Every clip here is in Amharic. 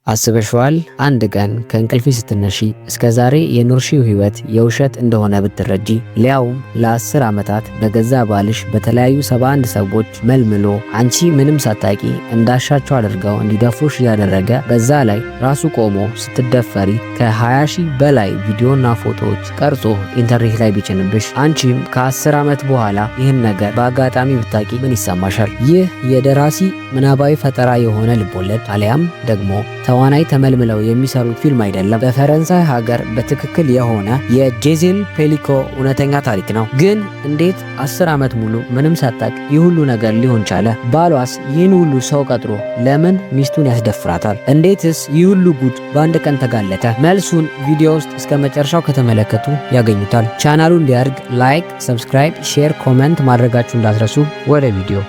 አስበሽዋል? አንድ ቀን ከእንቅልፍሽ ስትነሺ እስከ ዛሬ የኖርሽው ህይወት የውሸት እንደሆነ ብትረጂ፣ ሊያውም ለ10 ዓመታት በገዛ ባልሽ በተለያዩ 71 ሰዎች መልምሎ አንቺ ምንም ሳታቂ እንዳሻቸው አድርገው እንዲደፍሩሽ እያደረገ፣ በዛ ላይ ራሱ ቆሞ ስትደፈሪ ከ20 ሺህ በላይ ቪዲዮና ፎቶዎች ቀርጾ ኢንተርኔት ላይ ቢጭንብሽ፣ አንቺም ከ10 ዓመት በኋላ ይህን ነገር በአጋጣሚ ብታቂ ምን ይሰማሻል? ይህ የደራሲ ምናባዊ ፈጠራ የሆነ ልቦለድ አሊያም ደግሞ ተዋናይ ተመልምለው የሚሰሩት ፊልም አይደለም። በፈረንሳይ ሀገር በትክክል የሆነ የጄዜል ፔሊኮ እውነተኛ ታሪክ ነው። ግን እንዴት 10 ዓመት ሙሉ ምንም ሳታቅ ይህ ሁሉ ነገር ሊሆን ቻለ? ባሏስ ይህን ሁሉ ሰው ቀጥሮ ለምን ሚስቱን ያስደፍራታል? እንዴትስ ይህ ሁሉ ጉድ በአንድ ቀን ተጋለጠ? መልሱን ቪዲዮ ውስጥ እስከ መጨረሻው ከተመለከቱ ያገኙታል። ቻናሉ እንዲያድግ like፣ subscribe፣ share፣ comment ማድረጋችሁ እንዳትረሱ። ወደ ቪዲዮ።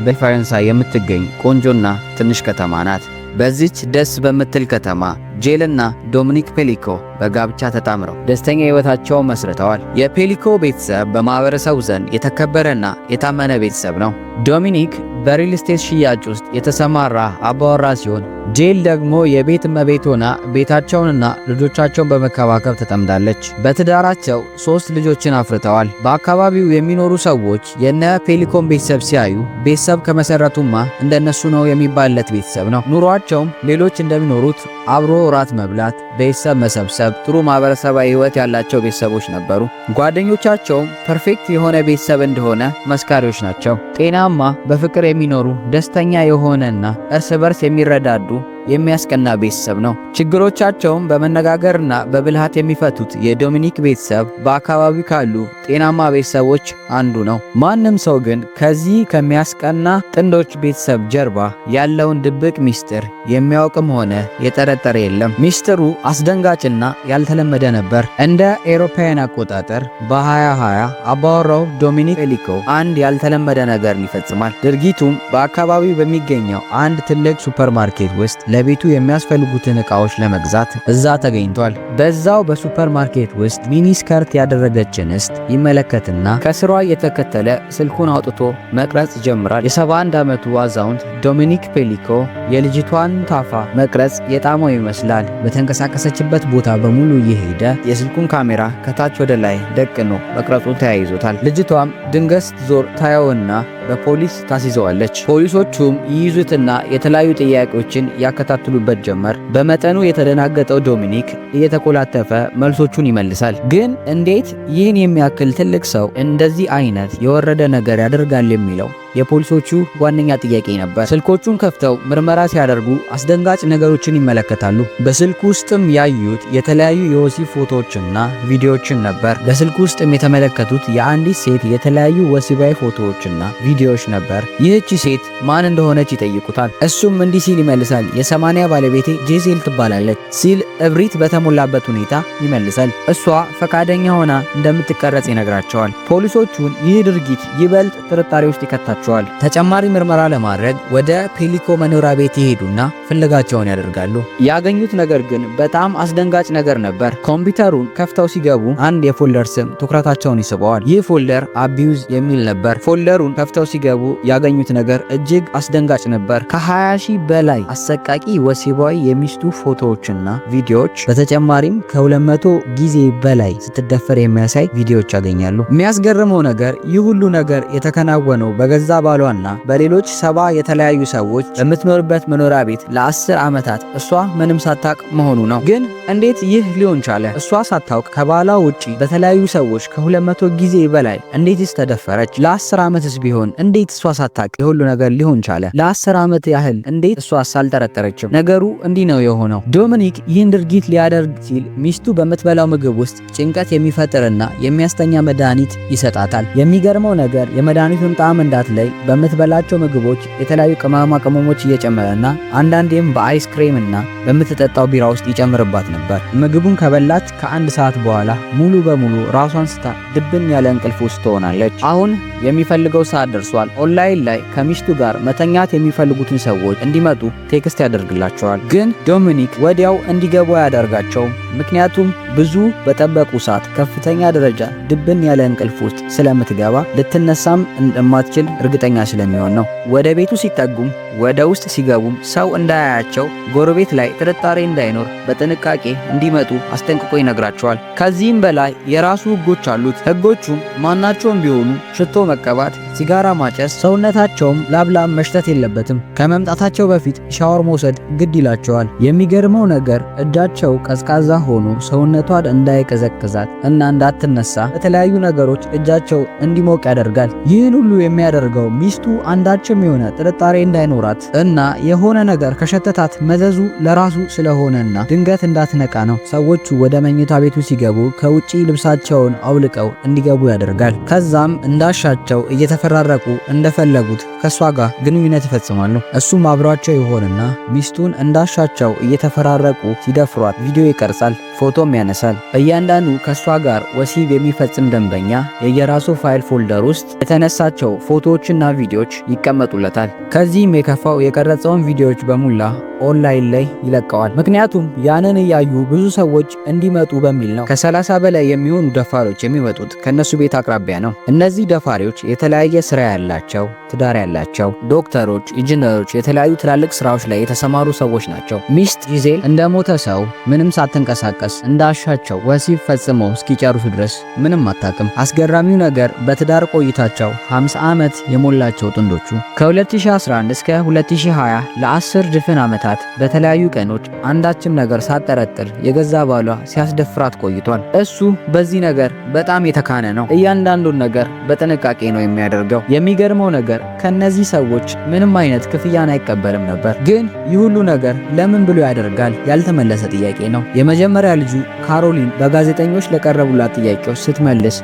በፈረንሳይ የምትገኝ ቆንጆና ትንሽ ከተማ ናት። በዚች ደስ በምትል ከተማ ጄልና ዶሚኒክ ፔሊኮ በጋብቻ ተጣምረው ደስተኛ ሕይወታቸውን መስርተዋል። የፔሊኮ ቤተሰብ በማህበረሰቡ ዘንድ የተከበረና የታመነ ቤተሰብ ነው። ዶሚኒክ በ real estate ሽያጭ ውስጥ የተሰማራ አባወራ ሲሆን፣ ጄል ደግሞ የቤት እመቤት ሆና ቤታቸውንና ልጆቻቸውን በመከባከብ ተጠምዳለች። በትዳራቸው ሶስት ልጆችን አፍርተዋል። በአካባቢው የሚኖሩ ሰዎች የነ ፔሊኮን ቤተሰብ ሲያዩ ቤተሰብ ከመሰረቱማ እንደነሱ ነው የሚባልለት ቤተሰብ ነው። ኑሯቸውም ሌሎች እንደሚኖሩት አብሮ ራት መብላት፣ ቤተሰብ መሰብሰብ፣ ጥሩ ማህበረሰባዊ ሕይወት ያላቸው ቤተሰቦች ነበሩ። ጓደኞቻቸውም perfect የሆነ ቤተሰብ እንደሆነ መስካሪዎች ናቸው። ጤናማ፣ በፍቅር የሚኖሩ፣ ደስተኛ የሆነና እርስ በርስ የሚረዳዱ የሚያስቀና ቤተሰብ ነው። ችግሮቻቸውን በመነጋገርና በብልሃት የሚፈቱት የዶሚኒክ ቤተሰብ በአካባቢው ካሉ ጤናማ ቤተሰቦች አንዱ ነው። ማንም ሰው ግን ከዚህ ከሚያስቀና ጥንዶች ቤተሰብ ጀርባ ያለውን ድብቅ ሚስጥር የሚያውቅም ሆነ የጠረጠረ የለም። ሚስጥሩ አስደንጋጭና ያልተለመደ ነበር። እንደ ኤሮፓውያን አቆጣጠር በ2020 አባወራው ዶሚኒክ ፔሊኮ አንድ ያልተለመደ ነገርን ይፈጽማል። ድርጊቱም በአካባቢው በሚገኘው አንድ ትልቅ ሱፐርማርኬት ውስጥ ለቤቱ የሚያስፈልጉትን ዕቃዎች ለመግዛት እዛ ተገኝቷል። በዛው በሱፐርማርኬት ውስጥ mini skirt ያደረገች እንስት ይመለከትና ከስሯ እየተከተለ ስልኩን አውጥቶ መቅረጽ ይጀምራል። የ71 ዓመቱ አዛውንት ዶሚኒክ ፔሊኮ የልጅቷን ታፋ መቅረጽ የጣመው ይመስላል። በተንቀሳቀሰችበት ቦታ በሙሉ እየሄደ የስልኩን ካሜራ ከታች ወደ ላይ ደቅኖ መቅረጹን ተያይዞታል። ልጅቷም ድንገት ስትዞር ታየውና በፖሊስ ታስይዘዋለች። ፖሊሶቹም ይይዙትና የተለያዩ ጥያቄዎችን ያከታትሉበት ጀመር። በመጠኑ የተደናገጠው ዶሚኒክ እየተኮላተፈ መልሶቹን ይመልሳል። ግን እንዴት ይህን የሚያክል ትልቅ ሰው እንደዚህ አይነት የወረደ ነገር ያደርጋል የሚለው የፖሊሶቹ ዋነኛ ጥያቄ ነበር። ስልኮቹን ከፍተው ምርመራ ሲያደርጉ አስደንጋጭ ነገሮችን ይመለከታሉ። በስልኩ ውስጥም ያዩት የተለያዩ የወሲብ ፎቶዎችና ቪዲዮዎችን ነበር። በስልኩ ውስጥም የተመለከቱት የአንዲት ሴት የተለያዩ ወሲባዊ ፎቶዎችና ቪዲዮዎች ነበር። ይህቺ ሴት ማን እንደሆነች ይጠይቁታል። እሱም እንዲህ ሲል ይመልሳል። የ80 ባለቤቴ ጄዜል ትባላለች ሲል እብሪት በተሞላበት ሁኔታ ይመልሳል። እሷ ፈቃደኛ ሆና እንደምትቀረጽ ይነግራቸዋል። ፖሊሶቹን ይህ ድርጊት ይበልጥ ጥርጣሬ ውስጥ ይከታቸዋል። ተጨማሪ ምርመራ ለማድረግ ወደ ፔሊኮ መኖሪያ ቤት ይሄዱና ፍለጋቸውን ያደርጋሉ። ያገኙት ነገር ግን በጣም አስደንጋጭ ነገር ነበር። ኮምፒውተሩን ከፍተው ሲገቡ አንድ የ folder ስም ትኩረታቸውን ይስበዋል። ይህ folder abuse የሚል ነበር። folder ኡን ከፍተው ሲገቡ ያገኙት ነገር እጅግ አስደንጋጭ ነበር። ከ20 ሺህ በላይ አሰቃቂ ወሲባዊ የሚስቱ ፎቶዎችና ቪዲዮዎች፣ በተጨማሪም ከ200 ጊዜ በላይ ስትደፈር የሚያሳይ ቪዲዮዎች ያገኛሉ። የሚያስገርመው ነገር ይህ ሁሉ ነገር የተከናወነው በገዛ ባሏና በሌሎች 70 የተለያዩ ሰዎች በምትኖርበት መኖሪያ ቤት ለ10 ዓመታት እሷ ምንም ሳታውቅ መሆኑ ነው። ግን እንዴት ይህ ሊሆን ቻለ? እሷ ሳታውቅ ከባሏ ውጪ በተለያዩ ሰዎች ከ200 ጊዜ በላይ እንዴትስ ተደፈረች? ለ10 ዓመትስ ቢሆን እንዴት እሷ ሳታውቅ የሁሉ ነገር ሊሆን ቻለ? ለ10 ዓመት ያህል እንዴት እሷስ አልጠረጠረችም? ነገሩ እንዲህ ነው የሆነው። ዶሚኒክ ይህን ድርጊት ሊያደርግ ሲል ሚስቱ በምትበላው ምግብ ውስጥ ጭንቀት የሚፈጥርና የሚያስተኛ መድኃኒት ይሰጣታል። የሚገርመው ነገር የመድኃኒቱን ጣዕም እንዳትለይ በምትበላቸው ምግቦች የተለያዩ ቅመማ ቅመሞች እየጨመረና አንዳንዴም በአይስክሬም እና በምትጠጣው ቢራ ውስጥ ይጨምርባት ነበር። ምግቡን ከበላች ከአንድ ሰዓት በኋላ ሙሉ በሙሉ ራሷን ስታ ድብን ያለ እንቅልፍ ውስጥ ትሆናለች። አሁን የሚፈልገው ሰዓት ደርሷል። ኦንላይን ላይ ከሚስቱ ጋር መተኛት የሚፈልጉትን ሰዎች እንዲመጡ text ያደርግላቸዋል። ግን ዶሚኒክ ወዲያው እንዲገቡ አያደርጋቸውም። ምክንያቱም ብዙ በጠበቁ ሰዓት ከፍተኛ ደረጃ ድብን ያለ እንቅልፍ ውስጥ ስለምትገባ ልትነሳም እንደማትችል እርግጠኛ ስለሚሆን ነው። ወደ ቤቱ ሲጠጉም ወደ ውስጥ ሲገቡም ሰው እንዳያያቸው፣ ጎረቤት ላይ ጥርጣሬ እንዳይኖር በጥንቃቄ እንዲመጡ አስጠንቅቆ ይነግራቸዋል። ከዚህም በላይ የራሱ ህጎች አሉት። ህጎቹም ማናቸውም ቢሆኑ ሽቶ መቀባት፣ ሲጋራ ማጨስ፣ ሰውነታቸውም ላብላብ መሽተት የለበትም። ከመምጣታቸው በፊት ሻወር መውሰድ ግድ ይላቸዋል። የሚገርመው ነገር እጃቸው ቀዝቃዛ ሆኖ ሰውነቷን እንዳይቀዘቅዛት እና እንዳትነሳ በተለያዩ ነገሮች እጃቸው እንዲሞቅ ያደርጋል። ይህን ሁሉ የሚያደርገው ሚስቱ አንዳችም የሆነ ጥርጣሬ እንዳይኖራት እና የሆነ ነገር ከሸተታት መዘዙ ለራሱ ስለሆነና ድንገት እንዳትነቃ ነው። ሰዎቹ ወደ መኝታ ቤቱ ሲገቡ ከውጪ ልብሳቸውን አውልቀው እንዲገቡ ያደርጋል። ከዛም እንዳሻቸው እየተፈራረቁ እንደፈለጉት ከሷ ጋር ግንኙነት ይፈጽማሉ። እሱም አብሯቸው ይሆንና ሚስቱን እንዳሻቸው እየተፈራረቁ ሲደፍሯት ቪዲዮ ይቀርጻል፣ ፎቶም ያነሳል። እያንዳንዱ ከሷ ጋር ወሲብ የሚፈጽም ደንበኛ የየራሱ file folder ውስጥ የተነሳቸው ፎቶዎችና ቪዲዮዎች ይቀመጡለታል። ከዚህም የከፋው የቀረጸውን ቪዲዮዎች በሙላ ኦንላይን ላይ ይለቀዋል። ምክንያቱም ያንን እያዩ ብዙ ሰዎች እንዲመጡ በሚል ነው። ከ30 በላይ የሚሆኑ ደፋሪዎች የሚመጡት ከነሱ ቤት አቅራቢያ ነው። እነዚህ ደፋሪዎች የተለያየ ስራ ያላቸው፣ ትዳር ያላቸው፣ ዶክተሮች፣ ኢንጂነሮች፣ የተለያዩ ትላልቅ ስራዎች ላይ የተሰማሩ ሰዎች ናቸው። ሚስት ጊዜል እንደ ሞተ ሰው ምንም ሳትንቀሳቀስ እንዳሻቸው ወሲብ ፈጽመው እስኪጨርሱ ድረስ ምንም አታውቅም። አስገራሚው ነገር በትዳር ቆይታቸው 50 ዓመት የሞላቸው ጥንዶቹ ከ2011 እስከ 2020 ለ10 ድፍን ዓመታት በተለያዩ ቀኖች አንዳችም ነገር ሳትጠረጥር የገዛ ባሏ ሲያስደፍራት ቆይቷል። እሱ በዚህ ነገር በጣም የተካነ ነው። እያንዳንዱን ነገር በጥንቃቄ ነው የሚያደርገው። የሚገርመው ነገር ከነዚህ ሰዎች ምንም አይነት ክፍያን አይቀበልም ነበር። ግን ይህ ሁሉ ነገር ለምን ብሎ ያደርጋል? ያልተመለሰ ጥያቄ ነው። የመጀመሪያ ልጁ ካሮሊን በጋዜጠኞች ለቀረቡላት ጥያቄዎች ስትመልስ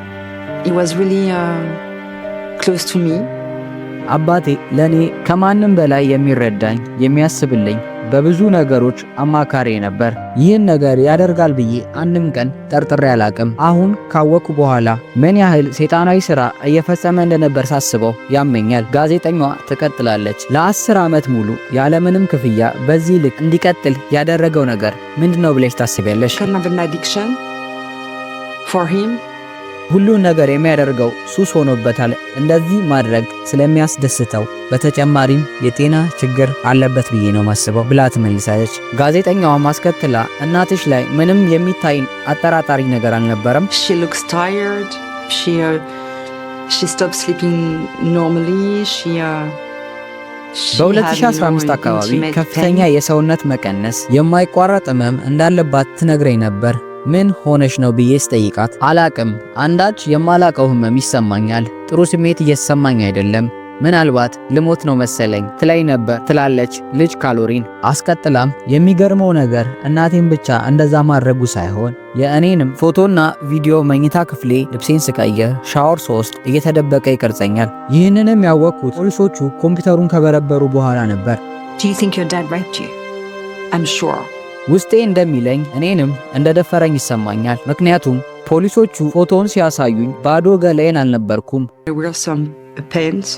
He was really close to me. አባቴ ለኔ ከማንም በላይ የሚረዳኝ፣ የሚያስብልኝ፣ በብዙ ነገሮች አማካሪ ነበር። ይህን ነገር ያደርጋል ብዬ አንድም ቀን ጠርጥሬ አላቅም። አሁን ካወቅኩ በኋላ ምን ያህል ሰይጣናዊ ስራ እየፈጸመ እንደነበር ሳስበው ያመኛል። ጋዜጠኛዋ ትቀጥላለች። ለ10 ዓመት ሙሉ ያለምንም ክፍያ በዚህ ልክ እንዲቀጥል ያደረገው ነገር ምንድነው ብለሽ ታስቢያለሽ? Kind of an addiction for him. ሁሉን ነገር የሚያደርገው ሱስ ሆኖበታል። እንደዚህ ማድረግ ስለሚያስደስተው በተጨማሪም የጤና ችግር አለበት ብዬ ነው ማስበው ብላ ትመልሳለች። ጋዜጠኛዋም አስከትላ እናትሽ ላይ ምንም የሚታይ አጠራጣሪ ነገር አልነበረም? She looks tired. She stopped sleeping normally. She had, you know, በ2015 አካባቢ intimate ከፍተኛ pain. የሰውነት መቀነስ፣ የማይቋረጥ ህመም እንዳለባት ትነግረኝ ነበር። ምን ሆነሽ ነው ብዬ ስጠይቃት አላቅም፣ አንዳች የማላቀው ህመም ይሰማኛል፣ ጥሩ ስሜት እየተሰማኝ አይደለም፣ ምናልባት ልሞት ነው መሰለኝ ትለኝ ነበር ትላለች ልጅ ካሮሊን። አስቀጥላም የሚገርመው ነገር እናቴን ብቻ እንደዛ ማድረጉ ሳይሆን የእኔንም ፎቶና ቪዲዮ መኝታ ክፍሌ ልብሴን ስቀይር፣ ሻወር ስወስድ እየተደበቀ ይቀርጸኛል። ይህንንም ያወቅኩት ፖሊሶቹ ኮምፒውተሩን ከበረበሩ በኋላ ነበር። Do you think your dad raped you? I'm sure. ውስጤ እንደሚለኝ እኔንም እንደደፈረኝ ይሰማኛል። ምክንያቱም ፖሊሶቹ ፎቶውን ሲያሳዩኝ ባዶ ገላዬን አልነበርኩም። I wear some pants,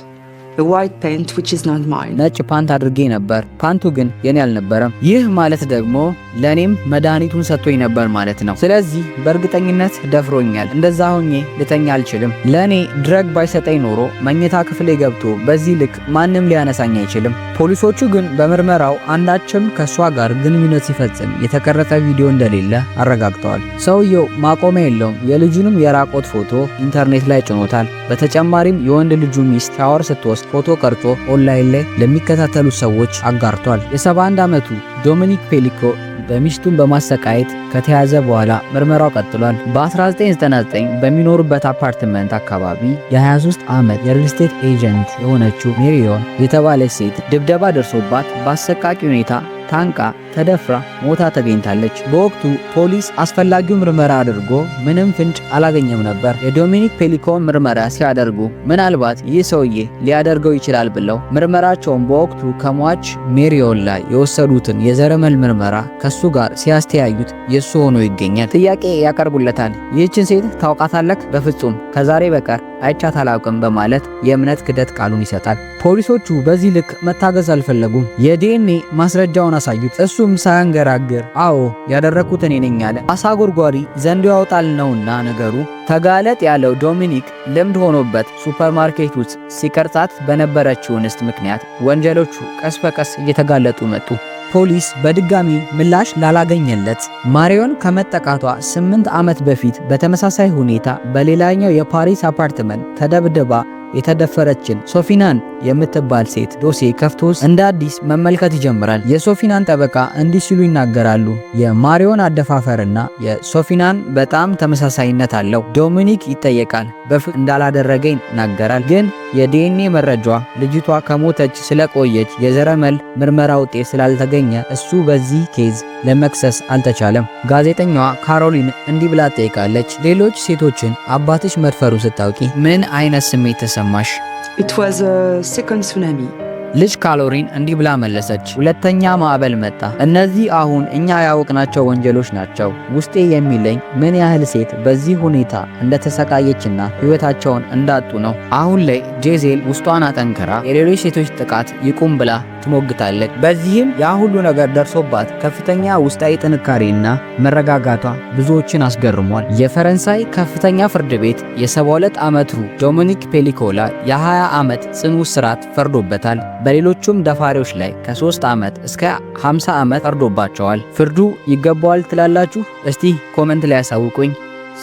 a white pant, which is not mine. ነጭ ፓንት አድርጌ ነበር። ፓንቱ ግን የኔ አልነበረም። ይህ ማለት ደግሞ ለኔም መድኃኒቱን ሰጥቶኝ ነበር ማለት ነው። ስለዚህ በእርግጠኝነት ደፍሮኛል። እንደዛ ሆኜ ልተኛ አልችልም። ለኔ drug ባይሰጠኝ ኖሮ መኝታ ክፍሌ ገብቶ በዚህ ልክ ማንም ሊያነሳኝ አይችልም። ፖሊሶቹ ግን በምርመራው አንዳችም ከእሷ ጋር ግንኙነት ሲፈጽም የተቀረጸ ቪዲዮ እንደሌለ አረጋግጠዋል። ሰውየው ማቆሚያ የለውም። የልጁንም የራቁት ፎቶ ኢንተርኔት ላይ ጭኖታል። በተጨማሪም የወንድ ልጁ ሚስት ሻወር ስትወስድ ፎቶ ቀርጾ ኦንላይን ላይ ለሚከታተሉ ሰዎች አጋርቷል። የ71 ዓመቱ ዶሚኒክ ፔሊኮ በሚስቱን በማሰቃየት ከተያዘ በኋላ ምርመራው ቀጥሏል። በ1999 በሚኖሩበት አፓርትመንት አካባቢ የ23 ዓመት የ real estate agent የሆነችው ሜሪዮን የተባለች ሴት ድብደባ ደርሶባት በአሰቃቂ ሁኔታ ታንቃ ተደፍራ ሞታ ተገኝታለች። በወቅቱ ፖሊስ አስፈላጊው ምርመራ አድርጎ ምንም ፍንጭ አላገኘም ነበር። የዶሚኒክ ፔሊኮን ምርመራ ሲያደርጉ ምናልባት ይህ ሰውዬ ሊያደርገው ይችላል ብለው ምርመራቸውን በወቅቱ ከሟች ሜሪዮን ላይ የወሰዱትን የዘረመል ምርመራ ከሱ ጋር ሲያስተያዩት የሱ ሆኖ ይገኛል። ጥያቄ ያቀርቡለታል። ይህችን ሴት ታውቃታለህ? በፍጹም ከዛሬ በቀር አይቻት አላውቅም በማለት የእምነት ክደት ቃሉን ይሰጣል። ፖሊሶቹ በዚህ ልክ መታገስ አልፈለጉም። የዲኤንኤ ማስረጃውን አሳዩት። እሱም ሳያንገራግር አዎ፣ ያደረኩት እኔ ነኝ አለ። አሳ ጎርጓሪ ዘንዶ ያወጣል ነውና ነገሩ። ተጋለጥ ያለው ዶሚኒክ ልምድ ሆኖበት ሱፐርማርኬት ውስጥ ሲቀርጻት በነበረችው እንስት ምክንያት ወንጀሎቹ ቀስ በቀስ እየተጋለጡ መጡ። ፖሊስ በድጋሚ ምላሽ ላላገኘለት ማሪዮን ከመጠቃቷ 8 ዓመት በፊት በተመሳሳይ ሁኔታ በሌላኛው የፓሪስ አፓርትመንት ተደብድባ የተደፈረችን ሶፊናን የምትባል ሴት ዶሴ ከፍቶ እንደ አዲስ መመልከት ይጀምራል። የሶፊናን ጠበቃ እንዲህ ሲሉ ይናገራሉ። የማሪዮን አደፋፈርና የሶፊናን በጣም ተመሳሳይነት አለው። ዶሚኒክ ይጠየቃል። በፍጹም እንዳላደረገ ይናገራል። ግን የዲኤንኤ መረጃ ልጅቷ ከሞተች ስለቆየች የዘረመል ምርመራ ውጤት ስላልተገኘ እሱ በዚህ case ለመክሰስ አልተቻለም። ጋዜጠኛዋ ካሮሊን እንዲህ ብላ ጠይቃለች። ሌሎች ሴቶችን አባትሽ መድፈሩ ስታውቂ ምን አይነት ስሜት ተሰማሽ? It was a second tsunami. ልጅ ካሎሪን እንዲህ ብላ መለሰች። ሁለተኛ ማዕበል መጣ። እነዚህ አሁን እኛ ያወቅናቸው ወንጀሎች ናቸው። ውስጤ የሚለኝ ምን ያህል ሴት በዚህ ሁኔታ እንደተሰቃየችና ሕይወታቸውን እንዳጡ ነው። አሁን ላይ ጄዜል ውስጧን አጠንክራ የሌሎች ሴቶች ጥቃት ይቁም ብላ ትሞግታለች። በዚህም ያ ሁሉ ነገር ደርሶባት ከፍተኛ ውስጣዊ ጥንካሬና መረጋጋቷ ብዙዎችን አስገርሟል። የፈረንሳይ ከፍተኛ ፍርድ ቤት የ72 ዓመቱ ዶሚኒክ ፔሊኮ ላይ የ20 ዓመት ጽኑ እስራት ፈርዶበታል። በሌሎቹም ደፋሪዎች ላይ ከ3 ዓመት እስከ 50 ዓመት ፈርዶባቸዋል። ፍርዱ ይገባዋል ትላላችሁ? እስቲ comment ላይ ያሳውቁኝ።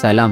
ሰላም።